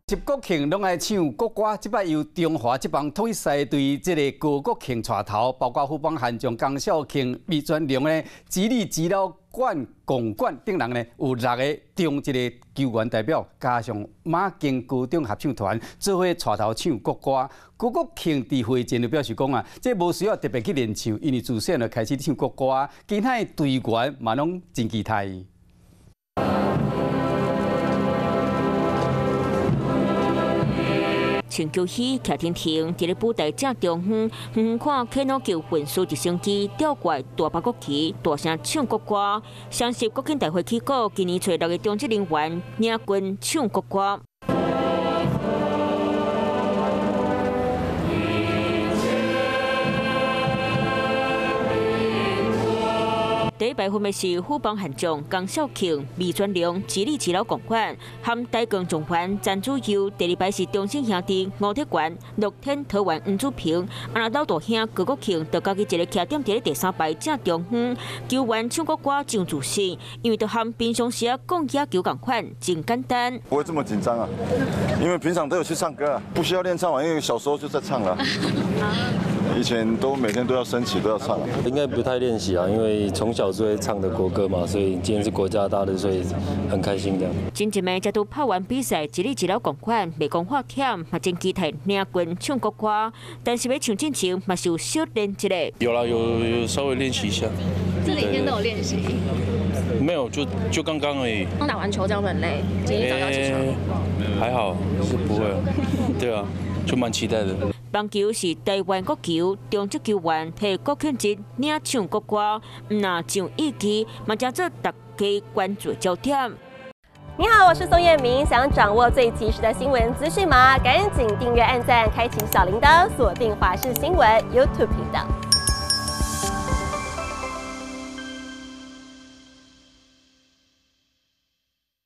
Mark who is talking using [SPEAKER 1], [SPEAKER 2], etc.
[SPEAKER 1] 十國慶攏愛唱國歌，這擺由中華職棒統一獅隊這个高國慶帶頭，包括富邦悍將江少慶、魏全龍呢、吉利吉老冠、鞏冠等人呢，有六个中職的球員代表，加上馬經高中合唱團，做伙帶頭唱國歌。高國慶佇會前就表示講啊，這無需要特別去練唱，因為自細就開始唱國歌，其他的隊員嘛攏真期待。
[SPEAKER 2] 穿球衣徛停停，佇咧舞台正中央，遠遠看開腦球運輸直升機吊掛大白國旗，大聲唱國歌。雙十國慶大會起鼓，今年揣六个中職人員領軍唱國歌。第一排分別是富邦悍將江少慶、魏全龍、吉利吉老共款，含台鋼狀元詹祖佑。第二排是中信兄弟吳鐵元、樂天桃園黃子平。啊，老大兄高國慶就家己一个徛踮佇咧第三排正中央，球員唱國歌真自信，因為就和平常時啊講野球仝款，真簡單。
[SPEAKER 3] 不會這麼緊張啊，因為平常都有去唱歌啊，不需要練唱嘛，因為小時候就在唱了。以前都每天都要升旗，都要唱。
[SPEAKER 4] 應該不太練習啊，因為從小就會唱的國歌嘛，所以今天是國家大日，所以很開心這樣。
[SPEAKER 2] 真一暝才拄拍完比賽，一日一老共款，袂講話忝，嘛真期待領軍唱國歌。但是欲唱進前，嘛是有小練一下。
[SPEAKER 5] 有啦，有稍微練習一下。
[SPEAKER 6] 這幾天都有練習？
[SPEAKER 5] 沒有，就剛剛而已。
[SPEAKER 6] 剛打完球這樣很累，今天一早要起床。
[SPEAKER 5] 還好，是不會。對啊，就蠻期待的。
[SPEAKER 2] 網球是台灣國球，中職球員替國慶節領唱國歌，毋若上意義，嘛成做大家關注焦點。
[SPEAKER 7] 你好，我是宋燕明，想掌握最及時的新聞資訊嗎？趕緊訂閱、按讚、開啟小鈴鐺，鎖定華視新聞 YouTube 頻道。